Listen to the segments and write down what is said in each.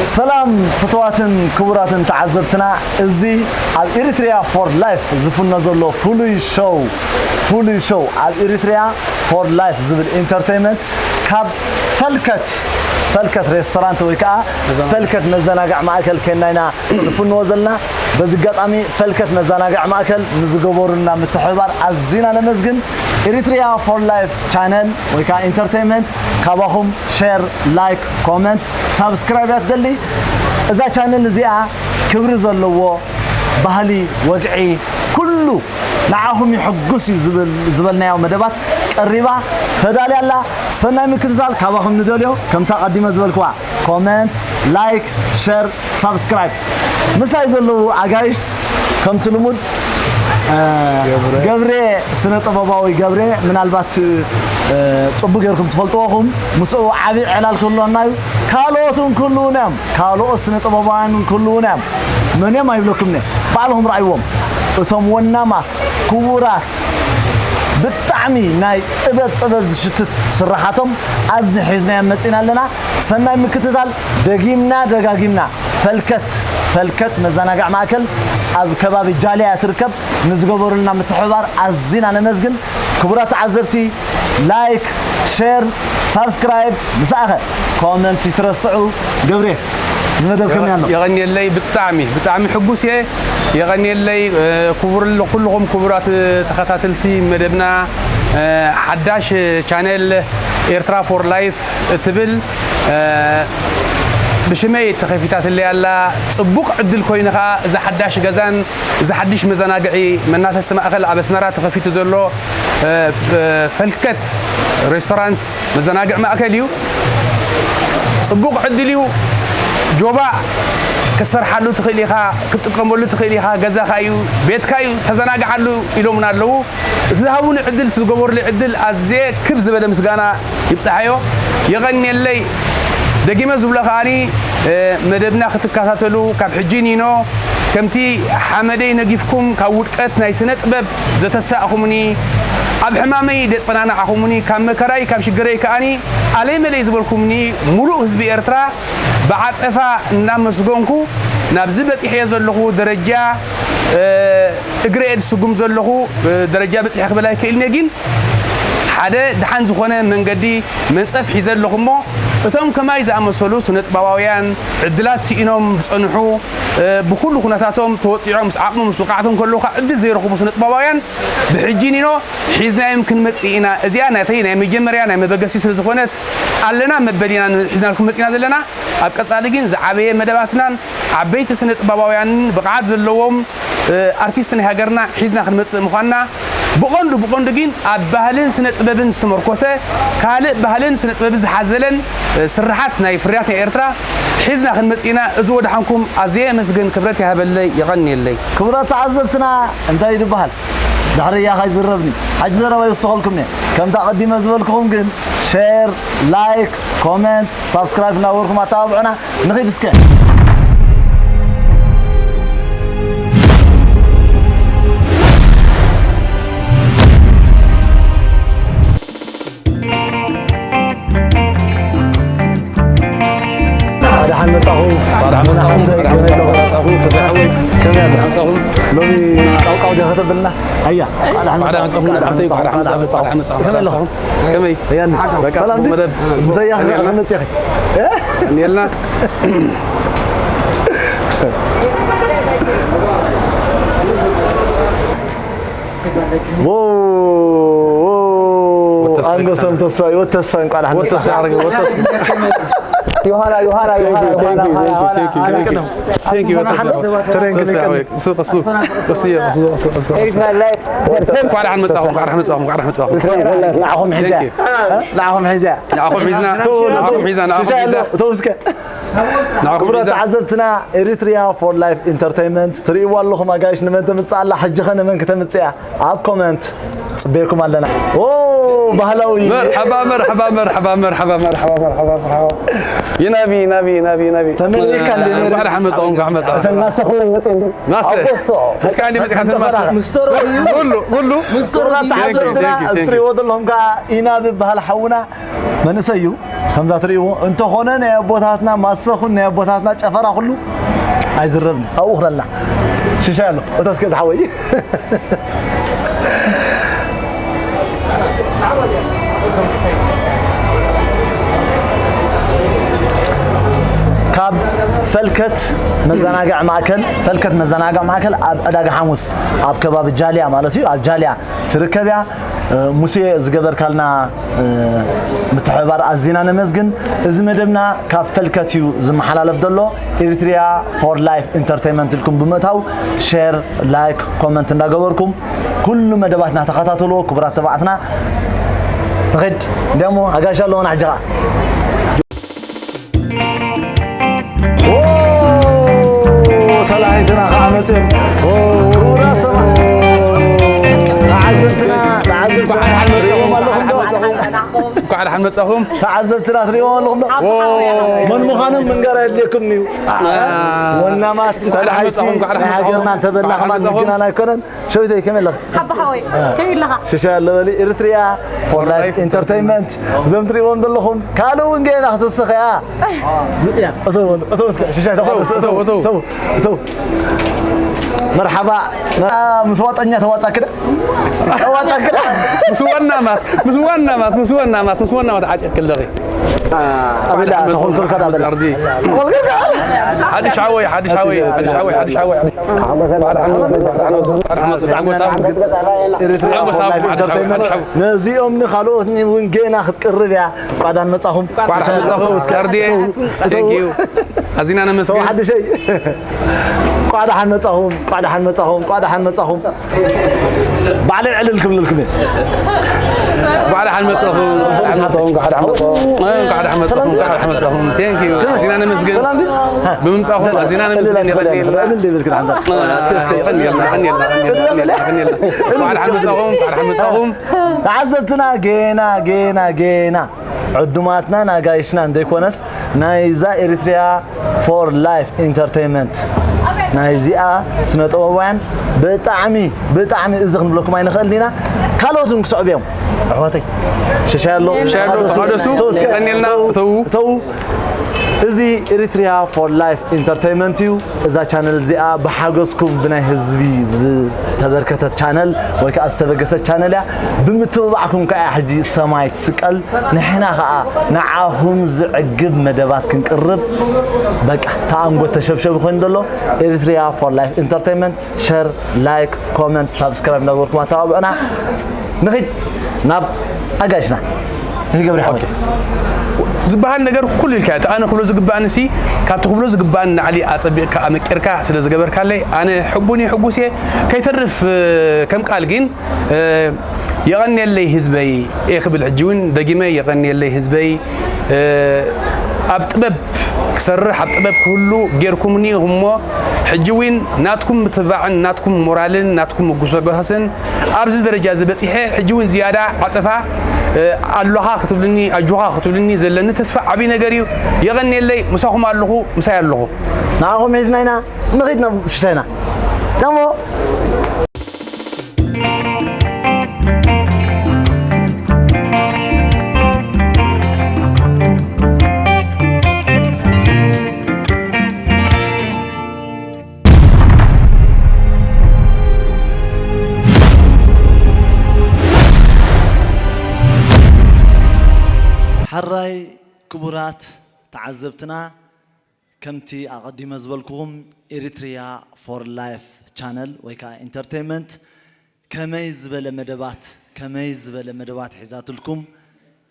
ሰላም ፍትዋትን ክቡራትን ተዓዘብትና፣ እዚ ኣብ ኤሪትሪያ ፎር ላይፍ ዝፍኖ ዘሎ ፍሉይ ሾው፣ ፍሉይ ሾው ኣብ ኤሪትሪያ ፎር ላይፍ ዝብል ኢንተርቴይንመንት ካብ ፈልከት፣ ፈልከት ሬስቶራንት ወይ ከዓ ፈልከት መዘናግዕ ማእከል ኬንና ኢና ንፍንዎ ዘለና። በዚ ኣጋጣሚ ፈልከት መዘናግዕ ማእከል ንዝገበሩልና ምትሕብባር ኣዚና ነመስግን። ኤሪትሪያ ፎር ላይፍ ቻነል ወይ ከዓ ኢንተርቴይንመንት ካባኹም ሼር፣ ላይክ፣ ኮመንት፣ ሳብስክራይብ እያ ትደሊ። እዛ ቻነል እዚኣ ክብሪ ዘለዎ ባህሊ፣ ወግዒ፣ ኩሉ ንዓኹም ይሕጉስ እዩ ዝብል ዝበልናዮ መደባት ቀሪባ ተዳልያ ኣላ። ሰናይ ምክትታል ካባኹም ንደልዮ። ከምታ ቀዲመ ዝበልክዋ ኮመንት፣ ላይክ፣ ሸር፣ ሳብስክራይብ። ምሳይ ዘለዉ ኣጋይሽ ከምቲ ልሙድ ገብሬ፣ ስነ ጥበባዊ ገብሬ፣ ምናልባት ጽቡቅ ጌርኩም ትፈልጥዎ ኹም። ምስኡ ዓቢ ዕላል ክህልወና እዩ። ካልኦት እውን ክህልዉና እዮም። ካልኦት ስነ ጥበባውያን እውን ክህልዉና እዮም። መን እዮም ኣይብለኩምነ፣ ባዕልኹም ረኣይዎም። እቶም ወናማት ክቡራት ብጣዕሚ ናይ ጥበብ ጥበብ ዝሽትት ስራሓቶም ኣብዚ ሒዝናዮም መጺና ኣለና። ሰናይ ምክትታል። ደጊምና ደጋጊምና ፈልከት፣ ፈልከት መዘናግዕ ማእከል ኣብ ከባቢ ጃልያ እያ ትርከብ። ንዝገበሩልና ምትሕብባር ኣዚና ነመስግን። ክቡራት ተዓዘብቲ፣ ላይክ፣ ሼር፣ ሳብስክራይብ፣ ምስኣኸ ኮመንት ይትረስዑ። ገብሬ፣ እዚ መደብ ከመይ ኣሎ? የቐንየለይ። ብጣዕሚ ብጣዕሚ ሕጉስ እየ። የቐንየለይ። ኩቡር ኩልኹም ክቡራት ተኸታተልቲ መደብና፣ ሓዳሽ ቻነል ኤርትራ ፎር ላይፍ እትብል ብሽመይ ተኸፊታትለይ ኣላ። ጽቡቕ ዕድል ኮይኑ ኸኣ እዚ ሓዳሽ ገዛን እዚ ሓድሽ መዘናግዒ መናፈሲ ማእከል ኣብ ኣስመራ ተኸፊቱ ዘሎ ፈልከት ሬስቶራንት መዘናግዒ ማእከል እዩ። ጽቡቕ ዕድል እዩ። ጆባእ ክትሰርሓሉ ትኽእል ኢኻ፣ ክትጥቀመሉ ትኽእል ኢኻ፣ ገዛኻ እዩ፣ ቤትካ እዩ፣ ተዘናግዓሉ ኢሎምና ኣለዉ። እቲ ዝሃቡኒ ዕድል፣ እቲ ዝገበሩለይ ዕድል ኣዝየ ክብ ዝበለ ምስጋና ይብጻሓዮ። የቐንየለይ። ደጊመ ዝብሎ ከኣኒ፣ መደብና ክትከታተሉ ካብ ሕጂ ኒኖ ከምቲ ሓመደይ ነጊፍኩም ካብ ውድቀት ናይ ስነ ጥበብ ዘተሳእኹምኒ፣ ኣብ ሕማመይ ዘጸናናዕኹምኒ፣ ካብ መከራይ ካብ ሽግረይ ከኣኒ ኣለይ መለይ ዝበልኩምኒ፣ ሙሉእ ህዝቢ ኤርትራ ብዓጸፋ እናመስገንኩ ናብዚ በጺሐዮ ዘለኹ ደረጃ፣ እግረየ ዝስጉም ዘለኹ ደረጃ በጺሐ ክብል ኣይክእልን እየ። ግን ሓደ ደሓን ዝኾነ መንገዲ መንጸፍ ሒዘ ኣለኹ እሞ፣ እቶም ከማይ ዝኣመሰሉ ስነ ጥበባውያን ዕድላት ስኢኖም ዝጸንሑ፣ ብኹሉ ኩነታቶም ተወጺዖም ምስ ዓቕሞም ምስ ብቕዓቶም ከለዉ ከዓ ዕድል ዘይረኽቡ ስነ ጥበባውያን ብሕጂ ኒኖ ሒዝናዮም ክንመጽእ ኢና። እዚኣ ናተይ ናይ መጀመርያ ናይ መበገሲ ስለ ዝኾነት ኣለና መበል ኢና ሒዝናልኩም መጺና ዘለና። ኣብ ቀጻሊ ግን ዝዓበየ መደባትናን ዓበይቲ ስነ ጥበባውያንን ብቕዓት ዘለዎም ኣርቲስት ናይ ሃገርና ሒዝና ክንመጽእ ምዃንና፣ ብቐንዱ ብቐንዱ ግን ኣብ ባህልን ስነ ጥበብን ዝተመርኮሰ፣ ካልእ ባህልን ስነ ጥበብን ዝሓዘለን ስርሓት ናይ ፍርያት ናይ ኤርትራ ሒዝና ክንመጽእ ኢና። እዚ ወድሓንኩም ኣዝየ የመስግን። ክብረት ይሃበለይ፣ የቐንየለይ። ክቡራት ተዓዘብትና፣ እንታይ ይድበሃል? ድሕሪ እያ ካይዝረብኒ። ሕጂ ዘረባ ይውስኸልኩም እየ። ከምታ ቀዲመ ዝበልኩኹም ግን ሼር፣ ላይክ፣ ኮመንት፣ ሳብስክራይብ እናገበርኩም ኣተባብዑና። ንኺድ እስከ። ኣድሓን መጻኹም። ኣድሓን መጻኹም። ኣድሓን መጻኹም። ኣድሓን መጻኹም። ከመይ ኣሎ? ኣድሓን መጻኹም። ሎሚ ቃውቃው ዲኻ ከተብልና? ኣያ። ኣድሓን መጻኹም። ኣድሓን መጻኹም። ኣድሓን መጻኹም። ከመይ ኣለኹም? ከመይ? ኣያ። በቃ፣ ሰላም ጽቡቕ ድዩ? መደብ። ምሰያ ከመይ ኣለና? ከመይ መጺኺ? እኔልና። ዎ፣ ዎ፣ ወተስፋይ ኣንበሶም ተስፋይ፣ ወተስፋይ እንኳዕ ደሓን ወተስፋይ መጣ። ኣረገ፣ ወተስፋይ። ዮሃና፣ ዮሃና፣ ዮሃና፣ ዮሃና፣ ዮሃና፣ ዮሃና። Thank you, thank you, thank you. Thank you, ወተስፋይ። ተረን ቀስ፣ ክንቀን። ቀስ፣ ቀስ፣ ቀስ፣ ቀስ፣ ቀስ፣ ቀስ። ኤሪትራ ላይፍ። እንኳዕ ደሓን መጻኹም፣ እንኳዕ ደሓን መጻኹም፣ እንኳዕ ደሓን መጻኹም። ንዓኹም ሒዛ። Thank you። ንዓኹም ሒዛ። ንዓኹም ሒዝና፣ ንዓኹም ሒዝና፣ ንዓኹም ሒዝና። ተው እስከ። ንዓኹም ክቡራት ሒዝና። ተዓዘብትና፣ ኤሪትሪያ ፎር ላይፍ ኢንተርቴይንመንት ትርእይዋ ኣለኹም ኣጋይሽ፣ ንመን ተምጽእ ኣላ? ሕጂ ኸ ንመን ከተምጽእ እያ? ኣብ ኮመንት ጽበየኩም ኣለና። ኦ፣ ባህላዊ። መርሐባ፣ መርሐባ፣ መርሐባ። ይናቢ፣ ይናቢ፣ ይናቢ፣ ይናቢ። ተመሊእካ እንደ ነይረ። እንኳዕ ደሓን መጻኹም፣ እንኳዕ መጻኹም። እተን ማሰ ኩለን መጽየን ዶ? ማሰ። ኣውጎስቶ። እስካ እንደ መጺኻ እተን ማሰ። ምስተሮ እዩ። ኩሉ፣ ኩሉ። ምስተሮ ክቡራት እዩ። ተዓዘብትና፣ Thank you, thank you, thank you. እትርእይዎ ዘለኹም ከኣ ኢናብ ይበሃል ሓውና። መንእሰይ እዩ፣ ከምዛ ትርእይዎ። እንተኾነ ናይ ኣቦታትና ማሰ ሰኹን ናይ ኣቦታትና ጨፈራ ኩሉ ኣይዝረብን። ኣብኡ ክለላ ሽሻይ ኣሎ። እቶ እስከ ዝሓወይ። ካብ ፈልከት መዘናግዒ ማእከል፣ ፈልከት መዘናግዒ ማእከል ኣብ ዕዳጋ ሓሙስ፣ ኣብ ከባቢ ጃልያ ማለት እዩ፣ ኣብ ጃልያ ትርከብ እያ። እ፣ ሙሴ ዝገበርካልና፣ እ፣ ምትሕብባር ኣዚና ነመስግን። እዚ መደብና ካብ ፈልከት እዩ ዝመሓላለፍ ዘሎ። ኤሪትሪያ ፎር ላይፍ ኢንተርቴይንመንት ኢልኩም ብምእታው ሼር፣ ላይክ፣ ኮመንት እንዳገበርኩም ኩሉ መደባትና ተኸታተልዎ። ክቡራት ተባዕትና ንኸይድ። እንዲያሞ ኣጋይሽ ኣለዎና ሕጂ ኸዓ። ኦ፣ ተላሂትና ከዓ መፅዮም። ኦ፣ ክቡራት ሰባት። ተዓዘብትና፣ ተዓዘብትና ትሪእዎም ኣለኹም ዶ? እንኳዕ ደሓን መጻኹም። ተዓዘብትና ትሪእዎም ኣለኹም ዶ? መን ምዃኖም ምንጋር ኣየድልየኩም እዩ። ወናማት እንኳዕ ደሓን ተላሃይቲ መጻኹም፣ እንኳዕ ደሓን ናይ ሃገርና መጻኹም። እንተበልና እንኳዕ ደሓን ከማን መጻኹም። ምግናን ኣይኮነን። ሸዊተይ ከመይ ኣለኺ? ሓባ ሓወይ ከመይ ኣለኻ? ሽሻ ኣለበሊ ኤሪትሪያ ፎር ላይፍ ኢንተርቴይንመንት እዞም ትሪእዎም ዘለኹም ካልእ እውን ገና ክትውስኽ እያ። እተው በሉ፣ እተው እስከ ሽሻይ ተቋደሱ፣ እተው፣ እተው፣ እተው፣ እተው። መርሓባ። ምስ ዋጠኛ ተዋጻክደ? ተዋጻክደ? ምስ ዋናማት ምስ ዋናማት ምስ ዋናማት ምስ ዋናማት ዓጢቕኪ ኣለኺ። ኣበላ ተኾልኮልካ ኣበላ። ሓድሽ ሓወይ ሓድሽ ሓወይ ሓድሽ ሓወይ ሓድሽ ሓወይ ሓጎስ ኣብ ሓጎስ ኣብ ሓጎስ ኣብ ሓድሽ ሓወይ ሓድሽ ሓወይ ነዚኦም ንኻልኦት እውን ጌና ክትቅርብ እያ። ቋዳን መጻኹም። ቋዳ መጻኹም። ኣርድየ። Thank you። ኣዚና ነመስግን። ሓድሸይ ቋዳ ሓን መጻኹም። ቋዳ ሓን መጻኹም። ቋዳ ሓን መጻኹም። ባዕለይ ዕልል ክብልልኩም እየ። እንኳዕ ደሓን መጻኹም። እንኳዕ ደሓን መጻኹም። እንኳዕ ደሓን መጻኹም። እንኳዕ ደሓን መጻኹም። Thank you። ኣዚና ነመስግን። ሰላም ድዩ? ብምምጻኹም ኣዚና ነመስግን። የቐንየልና። ዕልል ዘይብል ክዳን ዘ- እስከ፣ እስከ። የቐንየልና። የቐንየልና። የቐንየልና። እንኳዕ ደሓን መጻኹም። እንኳዕ ደሓን መጻኹም። ተዓዘብትና ጌና ጌና ጌና ዕዱማትናን ኣጋይሽና እንደይኮነስ ናይዛ ኤሪትሪያ ፎር ላይፍ ኢንተርቴይንመንት ናይዚኣ ስነ ጥበባውያን ብጣዕሚ ብጣዕሚ እዚ ክንብለኩም ኣይንኽእልን ኢና። ካልኦት እውን ክስዕቡ እዮም ኣሕዋተይ። ሽሻይ ኣሎ ሽሻይ ኣሎ፣ ተቋደሱ። ተው እስከ። ቀኒልና፣ ተው። ተው። እዚ ኤሪትሪያ ፎር ላይፍ ኢንተርቴይንመንት እዩ። እዛ ቻነል እዚኣ ብሓገዝኩም ብናይ ህዝቢ ዝተበርከተት ቻነል ወይ ከዓ ዝተበገሰት ቻነል እያ። ብምትብባዕኩም ከዓ ሕጂ ሰማይ ትስቀል። ንሕና ከዓ ንዓኹም ዝዕግብ መደባት ክንቅርብ በቃ ተኣንጎ ተሸብሸብ ኮይኑ ዘሎ ኤሪትሪያ ፎር ላይፍ ኢንተርቴይንመንት ሸር፣ ላይክ፣ ኮመንት፣ ሳብስክራይብ እንዳገበርኩም ኣተባብዑና። ንኺድ ናብ ኣጋይሽና ንገብሪ ሓወይ። ዝበሃል ነገር ኩሉ ኢልካ እቲ ኣነ ክብሎ ዝግባእኒ ሲ ካብቲ ክብሎ ዝግባእኒ ንዓሊ ኣጸቢቕካ ኣመቂርካ ስለ ዝገበርካለይ ኣነ ሕቡን እየ ሕጉስ እየ ከይተርፍ እ፣ ከም ቃል ግን እ፣ የቐንየለይ ህዝበይ እየ ክብል ሕጂ እውን ደጊመ የቐንየለይ ህዝበይ እ፣ ኣብ ጥበብ ክሰርሕ ኣብ ጥበብ ክህሉ ጌርኩምኒ ኢኹም እሞ ሕጂ እውን ናትኩም ምትብባዕን ናትኩም ሞራልን ናትኩም ምጉስጓስን ኣብዚ ደረጃ እዚ በፂሐ ሕጂ እውን ዝያዳ ዓፀፋ እ፣ ኣሎኻ ክትብልኒ ኣጆኻ ክትብልኒ ዘለኒ ተስፋ ዓብዪ ነገር እዩ። የቐንየለይ ምሳኹም ኣለኹ ምሳይ ኣለኹ። ንዓኹም ሒዝና ኢና ንኺድ ናብ ሽሻይና ደሞ ሕራይ ክቡራት ተዓዘብትና ከምቲ ኣቐዲመ ዝበልኩኹም ኤሪትሪያ ፎር ላይፍ ቻነል ወይ ከዓ ኢንተርቴይንመንት ከመይ ዝበለ መደባት ከመይ ዝበለ መደባት ሒዛትልኩም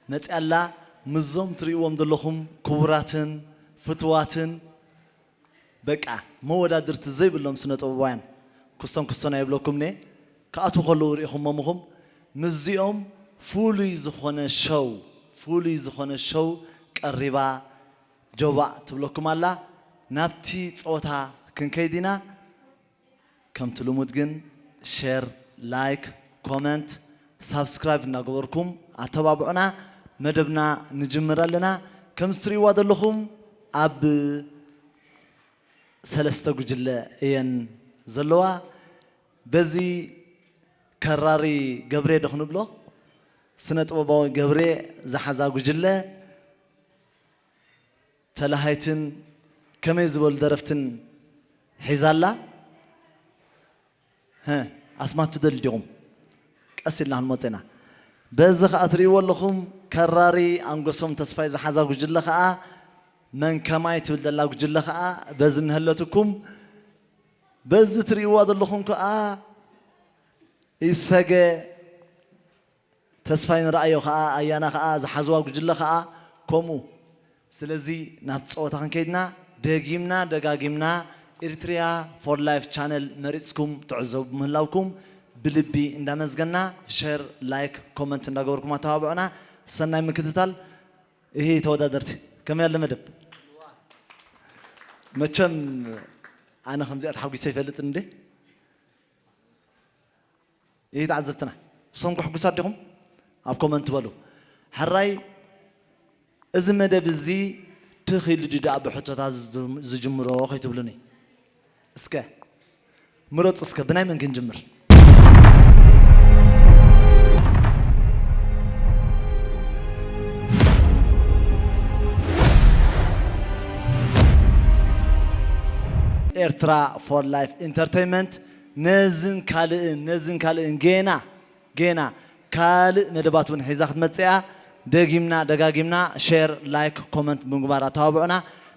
መፅያ ኣላ። ምስዞም ትርእይዎም ዘለኹም ክቡራትን ፍትዋትን በቃ መወዳድርቲ ዘይብሎም ስነ ጥበባውያን ክስቶም ክስቶን ኣይብለኩምኒ ክኣትዉ ከለዉ ርኢኹሞም ኢኹም። ምስዚኦም ፍሉይ ዝኾነ ሸው ፍሉይ ዝኾነ ሸው ቀሪባ ጆባእ ትብለኩም ኣላ። ናብቲ ፀወታ ክንከይድ ኢና። ከምቲ ልሙድ ግን ሼር፣ ላይክ፣ ኮመንት፣ ሳብስክራይብ እናገበርኩም ኣተባብዑና። መደብና ንጅምር ኣለና። ከምዚ ትርእይዋ ዘለኹም ኣብ ሰለስተ ጉጅለ እየን ዘለዋ። በዚ ከራሪ ገብሬ ዶ ክንብሎ ስነ ጥበባዊ ገብሬ ዝሓዛ ጉጅለ፣ ተላሃይትን ከመይ ዝበሉ ደረፍትን ሒዛ ኣላ? ሀ፣ ኣስማት ትደልዩ ዲኹም? ቀስ ኢልና ክንመጽእ ኢና። በዚ ኸኣ ትርእይዎ ኣለኹም፣ ከራሪ ኣንገሶም ተስፋይ ዝሓዛ ጉጅለ ኸኣ፣ መን ከማይ ትብል ዘላ ጉጅለ ኸኣ፣ በዚ እንሀለትኩም፣ በዚ ትርእይዋ ዘለኹም ከኣ፣ ኢሰገ ተስፋይ ንረኣዮ ኸኣ፣ ኣያና ኸኣ ዝሓዝዋ ጉጅለ ኸኣ ከምኡ። ስለዚ ናብቲ ጸወታ ክንከይድና ደጊምና ደጋጊምና ኤሪትሪያ ፎር ላይፍ ቻነል መሪጽኩም ትዕዘቡ ብምህላውኩም ብልቢ እንዳመስገና፣ ሸር፣ ላይክ፣ ኮመንት እንዳገበርኩም ኣተባብዑና። ሰናይ ምክትታል። ይሄ ተወዳደርቲ ከመይ ያለ መደብ? መቸም ኣነ ከምዚኣ ተሓጒሰ ይፈልጥ እንዴ? ይህ ተዓዘብትና፣ ንስኹም ሕጉሳት ዲኹም? ኣብ ኮመንት በሉ። ሕራይ፣ እዚ መደብ እዚ ትኽ ኢሉ ድዩ ደኣ ብሕቶታት ዝጅ-፣ ዝጅምሮ ከይትብሉኒ? እስከ ምረጹ፣ እስከ ብናይ መን ክንጅምር? ኤርትራ ፎር ላይፍ ኢንተርቴይንመንት ነዝን ካልእን፣ ነዝን ካልእን ጌና፣ ጌና ካልእ መደባት እውን ሒዛ ክትመጽእ እያ። ደጊምና ደጋጊምና ሼር፣ ላይክ፣ ኮመንት ብምግባር ኣተባብዑና።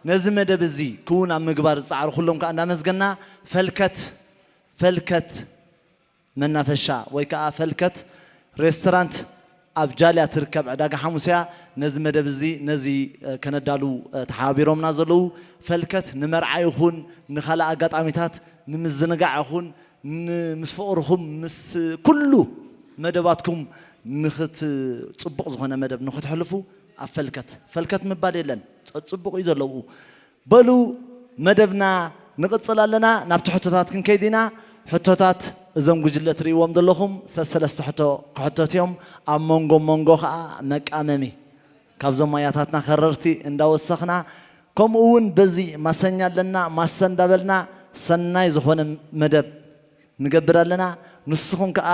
ነዚ መደብ እዚ ክውን ኣብ ምግባር ዝጸዓሩ ኩሎም ከኣ እንዳመስገና፣ ፈልከት፣ ፈልከት መናፈሻ ወይ ከኣ ፈልከት ሬስቶራንት ኣብ ጃልያ ትርከብ ዕዳጋ ሓሙስ እያ። ነዚ መደብ እዚ ነዚ፣ እ፣ ከነዳሉ፣ እ፣ ተሓባቢሮምና ዘለዉ ፈልከት ንመርዓ ይኹን ንኻልእ ኣጋጣሚታት ንምዝንጋዕ ይኹን ን-፣ ምስ ፍቕርኹም ምስ ኩሉ መደባትኩም ንኽት-፣ ጽቡቕ ዝኾነ መደብ ንኽትሕልፉ ኣብ ፈልከት፣ ፈልከት ምባል የለን። ጸ-፣ ጽቡቕ እዩ ዘለዉ። በሉ መደብና ንቕጽል ኣለና። ናብቲ ሕቶታት ክንከይድ ኢና። ሕቶታት እዞም ጉጅለ ትርእይዎም ዘለኹም ሰሰለስተ ሕቶ ክሕተቱ እዮም። ኣብ መንጎ መንጎ ኸኣ መቃመሚ ካብዞም ኣያታትና ከረርቲ እንዳወሰኽና፣ ከምኡ እውን በዚ ማሰኛ ኣለና፣ ማሰ እንዳበልና ሰናይ ዝኾነ መደብ ንገብር ኣለና። ንስኹም ከኣ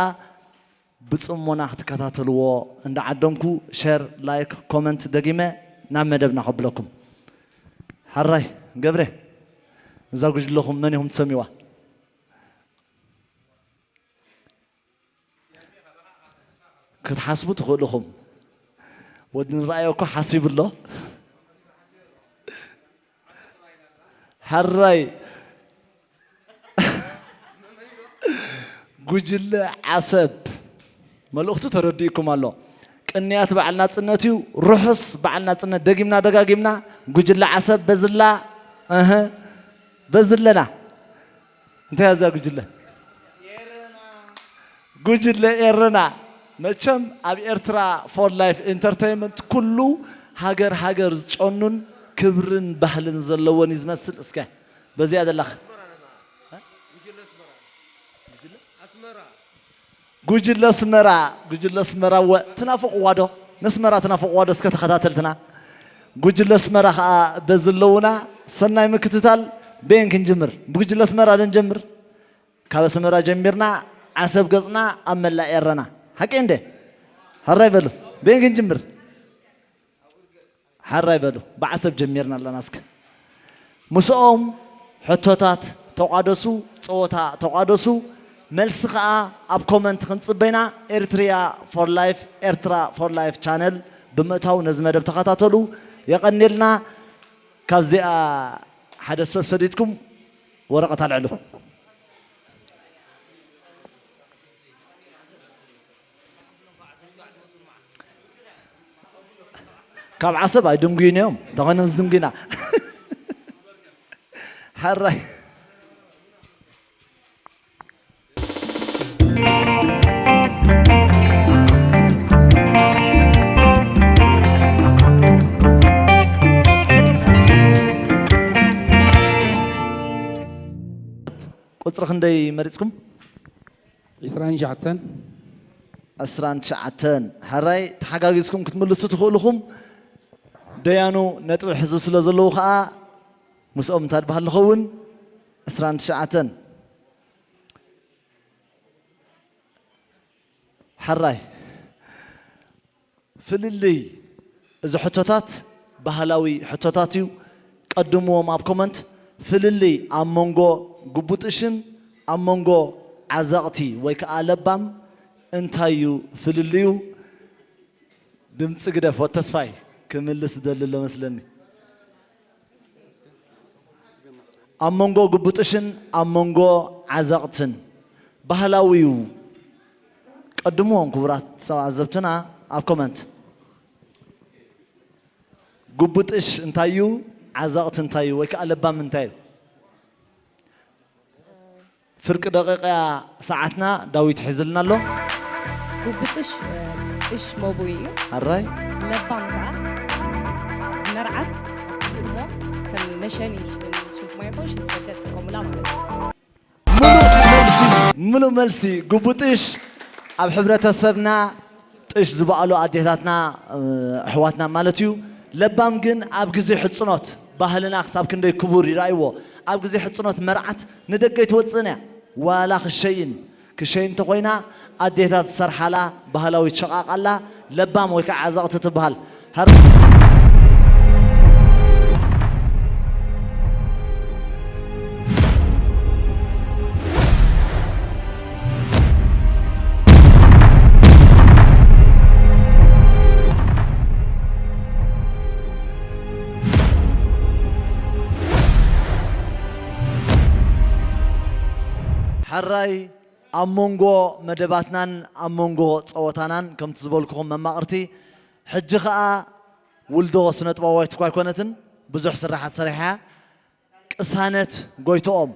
ብጽሞና ክትከታተልዎ እንዳዓደምኩ፣ ሸር፣ ላይክ፣ ኮመንት ደጊመ ናብ መደብና ከብለኩም። ሕራይ ገብረ፣ እዛ ጉጅለኹም መን ኢኹም ትሰምይዋ? ክትሓስቡ ትኽእሉ ኢኹም። ወዲ ንረኣዮ እኮ ሓሲቡ ኣሎ። ሕራይ ጉጅለ ዓሰብ መልእኽቱ ተረዲእኩም ኣሎ። ቅንያት በዓል ናጽነት እዩ። ርሑስ በዓል ናጽነት። ደጊምና ደጋጊምና ጉጅለ ዓሰብ በዝላ፣ እህ፣ በዝለና። እንታይ እያ እዛ ጉጅለ? ጉጅለ ኤረና። መቸም ኣብ ኤርትራ ፎር ላይፍ ኢንተርቴይንመንት ኩሉ ሃገር ሃገር ዝጨኑን ክብርን ባህልን ዘለዎን እዩ ዝመስል። እስከ በዚኣ ዘለኻ ጉጅለ ኣስመራ፣ ጉጅለ ኣስመራ ወ-፣ ትናፍቕዋ ዶ? ነስመራ ትናፍቕዋ ዶ? እስከ ተኸታተልትና። ጉጅለ ኣስመራ ኸኣ በዚ ኣለዉና። ሰናይ ምክትታል። በየን ክንጅምር? ብጉጅለ ኣስመራ ዶ ንጀምር? ካብ ኣስመራ ጀሚርና ዓሰብ ገጽና ኣብ መላእ ኤረና። ሓቂ እንደ? ሕራይ በሉ። በየን ክንጅምር? ሓራይ በሉ፣ ብዓሰብ ጀሚርና ኣለና። እስከ ምስኦም ሕቶታት ተቋደሱ፣ ጸወታ ተቋደሱ። መልሲ ኸኣ ኣብ ኮመንት ክንጽበ ኢና። ኤሪትሪያ ፎር ላይፍ፣ ኤርትራ ፎር ላይፍ ቻነል ብምእታው ነዚ መደብ ተኸታተሉ። የቐንየልና። ካብዚኣ ሓደ ሰብ ሰዲድኩም ወረቐት ኣልዕሉ። ካብ ዓሰብ ኣይድንጉዩን እዮም። እንተኾይኖም ዝድንጉዩና። ሕራይ። ቁጽሪ ክንደይ መሪጽኩም? ዕስራን ትሽዓተን። ዕስራን ትሽዓተን። ሕራይ ተሓጋጊዝኩም ክትምልሱ ትኽእሉ ኢኹም። ደያኑ ነጥቢ ሕዙ ስለ ዘለዉ ኸኣ ምስኦም እንታይ ዝበሃል ንኸውን? ዕስራን ትሽዓተን። ሕራይ። ፍልልይ እዚ ሕቶታት ባህላዊ ሕቶታት እዩ። ቀድምዎም ኣብ ኮመንት። ፍልልይ ኣብ መንጎ ጉቡጥሽን ኣብ መንጎ ዓዘቕቲ ወይ ከዓ ለባም እንታይ እዩ ፍልልዩ? ድምፂ ግደፍ። ወተስፋይ ክምልስ ዝደሊ ኣሎ መስለኒ። ኣብ መንጎ ጉቡጥሽን ኣብ መንጎ ዓዘቕትን ባህላዊ እዩ። ቀድምዎም ክቡራት ሰብ ዓዘብትና ኣብ ኮመንት። ጉቡጥሽ እንታይ እዩ? ዓዘቕቲ እንታይ እዩ? ወይ ከዓ ለባም እንታይ እዩ? ፍርቂ ደቂቃ ሰዓትና ዳዊት ሒዝልና ኣሎ። ጉብጥሽ ጥሽ መቡ እዩ። ኣራይ ለባም ከዓ መርዓት ህድሞ ከም መሸኒ ሽንኩማ ይኮን ሽንዘገ ጥቀሙላ ማለት እዩ። ምሉእ መልሲ። ጉቡጥሽ ኣብ ሕብረተሰብና ጥሽ ዝበኣሉ ኣዴታትና፣ ኣሕዋትና ማለት እዩ። ለባም ግን ኣብ ግዜ ሕጽኖት ባህልና ክሳብ ክንደይ ክቡር ይረኣይዎ። ኣብ ግዜ ሕጽኖት መርዓት ንደገ ኣይትወጽእን እያ። ዋላ ክሸይን ክሸይን እንተኾይና ኣዴታት ዝሰርሓላ ባህላዊት ሸቓቕ ኣላ። ለባም ወይ ከዓ ዓዘቕቲ ትበሃል። ሕራይ ኣብ መንጎ መደባትናን ኣብ መንጎ ፀወታናን ከምቲ ዝበልኩኹም መማቕርቲ ሕጂ ኸዓ ውልዶ ስነ ጥበባዊት እኳ ኣይኮነትን ብዙሕ ስራሓት ሰሪሓ ቅሳነት ጎይትኦም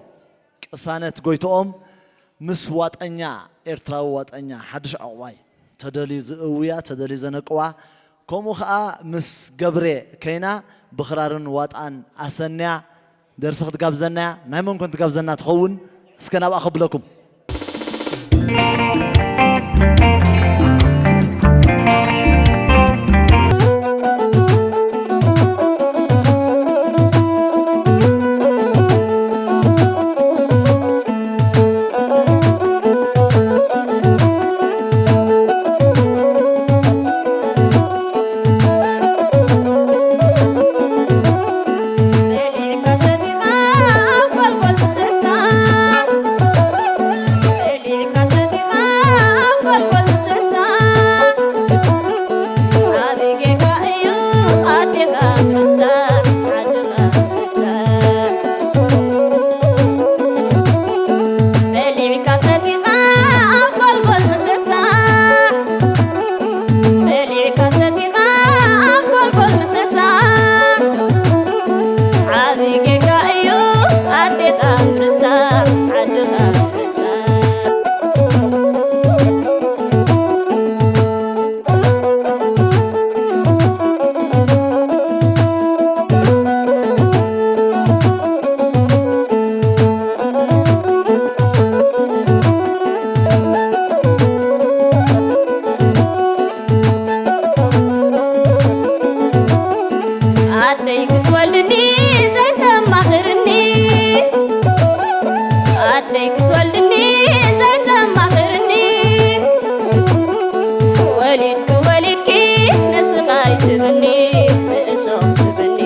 ቅሳነት ጎይትኦም ምስ ዋጠኛ ኤርትራዊ ዋጠኛ ሓድሽ ዕቑባይ ተደልዩ ዝእውያ ተደልዩ ዘነቅዋ ከምኡ ኸዓ ምስ ገብሬ ከይና ብኽራርን ዋጣን ኣሰንያ ደርፊ ክትጋብዘና እያ። ናይ መን ኮን ትጋብዘና ትኸውን? እስከ ናብኣ ከብለኩም። ኣደይ ክትወልድኒ ዘይተማኽርኒ ኣደይ ክትወልድኒ ዘይተማኽርኒ ወሊድኪ ወሊድኪ ንስኻ ኣይትብኒ ንእሾኽ ትብኒ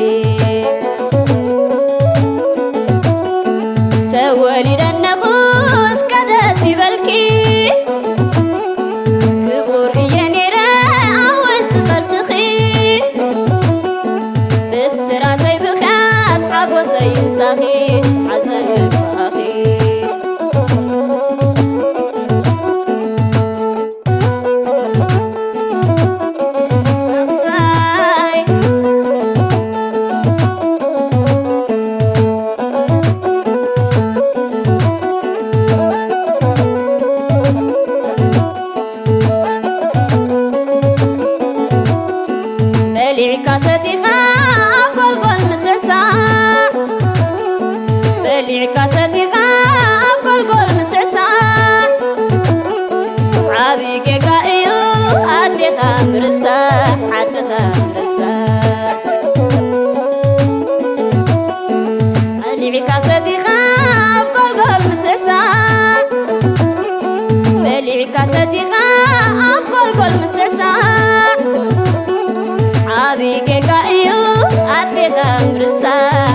ተወሊደ እነኹስ ከደስ ይበልኪ ክቡር እየ ነይረ ኣብ ውሽጢ ቀልብኺ ብስራተይ ብኽያት ሓጎሰይ ምሳኺ ሓዘን ምብኻኺ በሊዕካ ሰቲኻ ኣብ ጎልጎል ምስዕሳዕ በሊዕካ ሰቲኻ ኣብ ጎልጎል ምስዕሳዕ ዓብዪ ጌጋ እዩ ኣዴኻ ምርሳዕ ዓድኻ ምርሳዕ በሊዕካ ሰቲኻ ኣብ ጎልጎል ምስዕሳዕ በሊዕካ ሰቲኻ ኣብ ጎልጎል ምስዕሳዕ ዓብዪ ጌጋ እዩ ኣዴኻ ምርሳዕ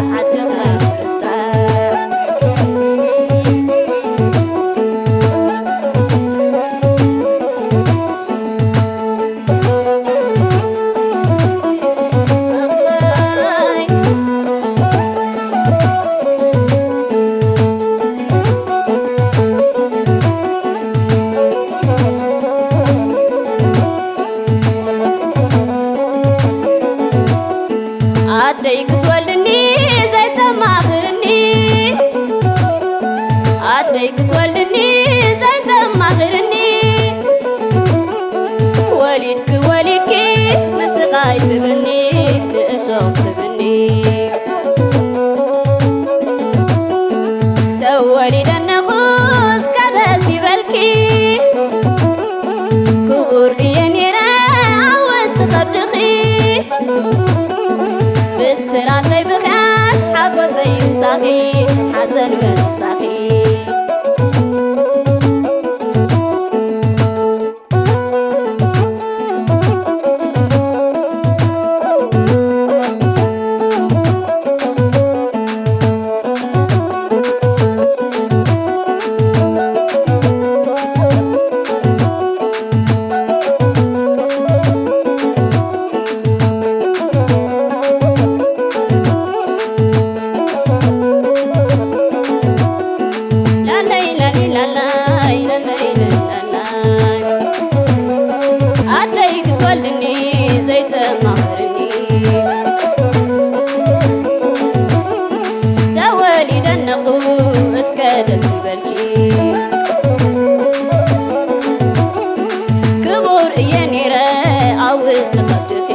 ኣደይ ክትወልድኒ ዘይተማኽርኒ፣ ወሊድኪ ወሊድኪ ምስቓይ ትብኒ፣ ንእሾኽ ትብኒ። ተወሊደ እነኹ እስከ ደስ ይበልኪ፣ ክቡር እየ ነይረ ኣብ ውሽጢ ከብድኺ። ብስራተይ ብኽያት ሓጎሰይ ምሳኺ፣ ሓዘን እውን ምሳኺ። ላላይ ላሊ ላላይ ላላይ ላላይ፣ ኣደይ ክትወልድኒ ዘይተማኽርኒ፣ ተወሊደ እነኹ እስከ ደስ ይበልኪ። ክቡር እየ ነይረ ኣብ ውሽጢ ከብድኺ፣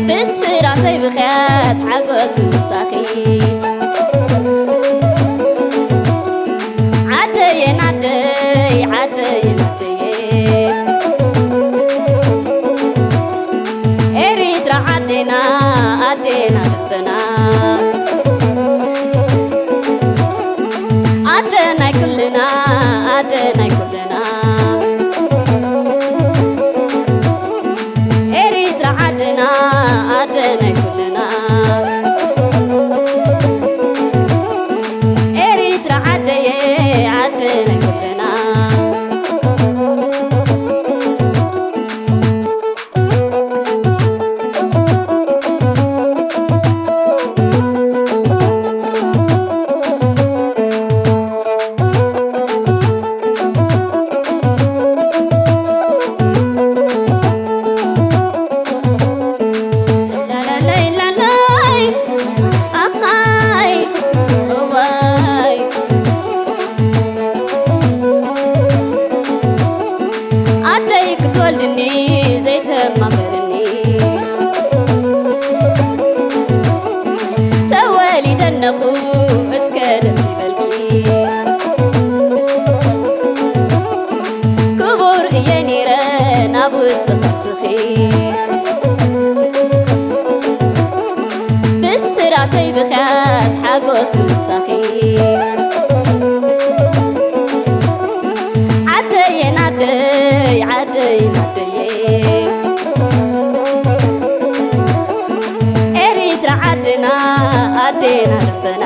ብስራተይ ብኽያት ሓጎስ ምሳኺ። ዓደየን ዓደይ፣ ዓደየን ዓደየ፣ ኤሪትራ ዓዴና፣ ኣዴና ልበና፣ ኣደ ናይ ኩልና፣ ኣደ ናይ ኩልና። ኤሪትራ ዓድና፣ ኣደ ናይ ኩልና። ኤሪትራ ዓደየ፣ ዓደ ናይ ኩልና። ላላላይ ላላይ፣ ኣኻይ፣ እዋይ። ኣደይ ክትወልድኒ ዘይተማመርኒ፣ ተወሊደ ኣለኹ እስከ ደስ ይበልኪ። ክቡር እየ ነይረ ናብ ውሽጢ ከርስኺ፣ ብስራተይ ብኽያት ሓጎስ ምሳኺ። ዓደየን ዓደይ፣ ዓደየን ዓደየ፣ ኤሪትራ ዓድና፣ ኣዴና ልበና።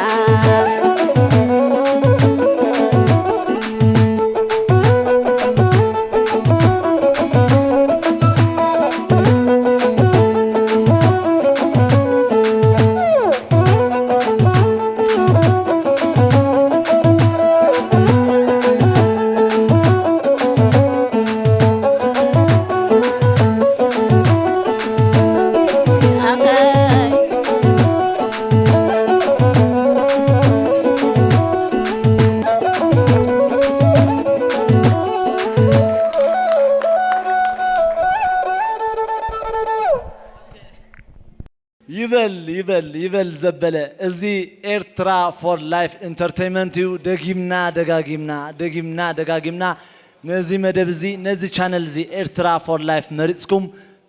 ይበል፣ ይበል፣ ይበል ዘበለ። እዚ ኤርትራ ፎር ላይፍ ኢንተርቴይንመንት እዩ። ደጊምና ደጋጊምና፣ ደጊምና ደጋጊምና ነዚ መደብ እዚ፣ ነዚ ቻነል እዚ ኤርትራ ፎር ላይፍ መሪጽኩም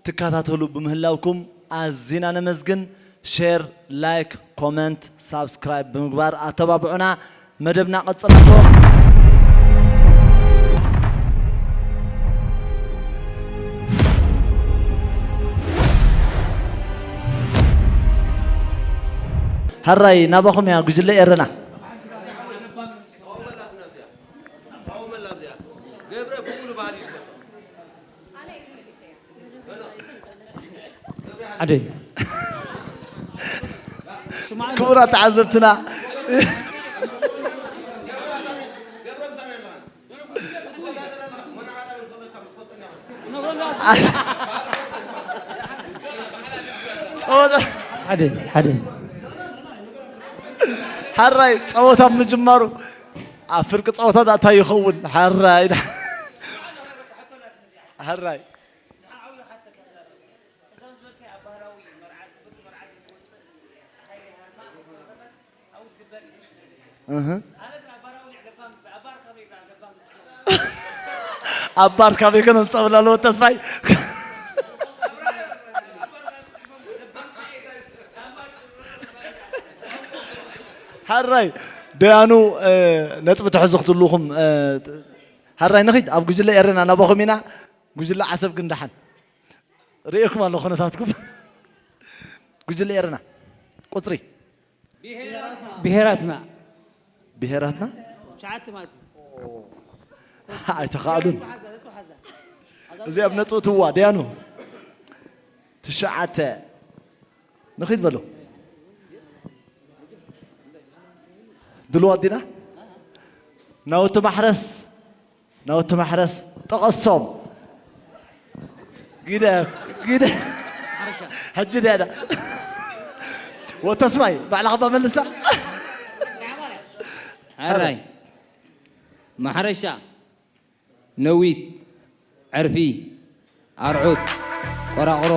ትከታተሉ ብምህላውኩም ኣዚና ነመስግን። ሼር፣ ላይክ፣ ኮመንት፣ ሳብስክራይብ ብምግባር ኣተባብዑና። መደብና ቀጽል ኣሎ። ሕራይ ናባኹም እያ ጉጅለ ኤረና። ዓደይ። ክቡራት ተዓዘብትና፣ ጸወታ ሓደ ሓደ ሓራይ ጸወታ ኣብ ምጅማሩ ኣብ ፍርቂ ጸወታ ዳእታ ይኸውን። ሓራይ ሓራይ እህ። ኣብ ባር ካበይ ከነምፀእ ኣለዎ ተስፋይ። ሓራይ ደያኑ ነጥቢ ትሕዙ ክትልኹም። ሓራይ ንኺድ ኣብ ጉጅለ ኤረና ናባኹም ኢና። ጉጅለ ዓሰብ ግን ደሓን ርእየኩም ኣለኹ ኩነታትኩም። ጉጅለ ኤረና ቁፅሪ ብሄራትና ብሄራትና ትሽዓተ ማለት እዩ። ኣይተኻእሉን። ሓዛ፣ ነጥቢ ሓዛ። እዚኣ ኣብ ነጥቢ ትዋ ደያኑ ትሽዓተ ንኺድ በሉ። ድልዋት ዲና ናውቲ ማሕረስ ናውቲ ማሕረስ ጠቐሶም። ጊደ ጊደ ሕጂ ደዳ ወተስፋይ ባዕልኻ ባመልሳ ሕራይ ማሕረሻ ነዊት ዕርፊ ኣርዑት ቆራቑሮ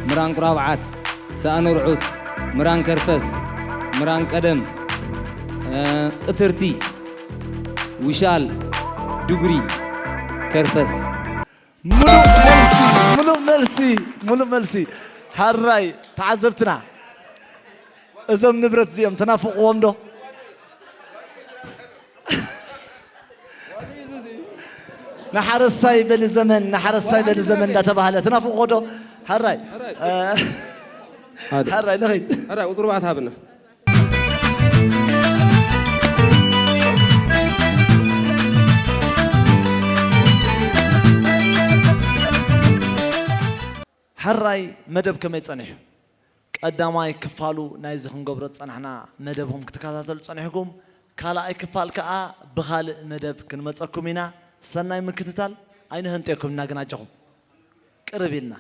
ምራን ቁራብዓት ሳእኒ ርዑት ምራን ከርፈስ ምራን ቀደም እ፣ ቅትርቲ ውሻል ድጉሪ ከርፈስ ሙሉእ መልሲ ሙሉእ መልሲ ሙሉእ መልሲ። ሓራይ ተዓዘብትና እዞም ንብረት እዚኦም ተናፍቕዎም ዶ? ንሓረሳይ በሊ ዘመን ንሓረሳይ በሊ ዘመን እንዳተባህለ ተናፍቕዎ ዶ? ሓራይ እ፣ ሓደ ሓራይ ንኺድ ሓደ ቁፅሪ ባዕት ሃብና ሕራይ መደብ ከመይ ጸኒሑ? ቀዳማይ ክፋሉ ናይዚ ክንገብሮ ዝጸናሕና መደብኹም ክትከታተሉ ጸኒሕኩም፣ ካልኣይ ክፋል ከኣ ብኻልእ መደብ ክንመጸኩም ኢና። ሰናይ ምክትታል፣ ኣይንህንጥየኩም ኢና ግን ኣጆኹም ቅርብ ኢልና።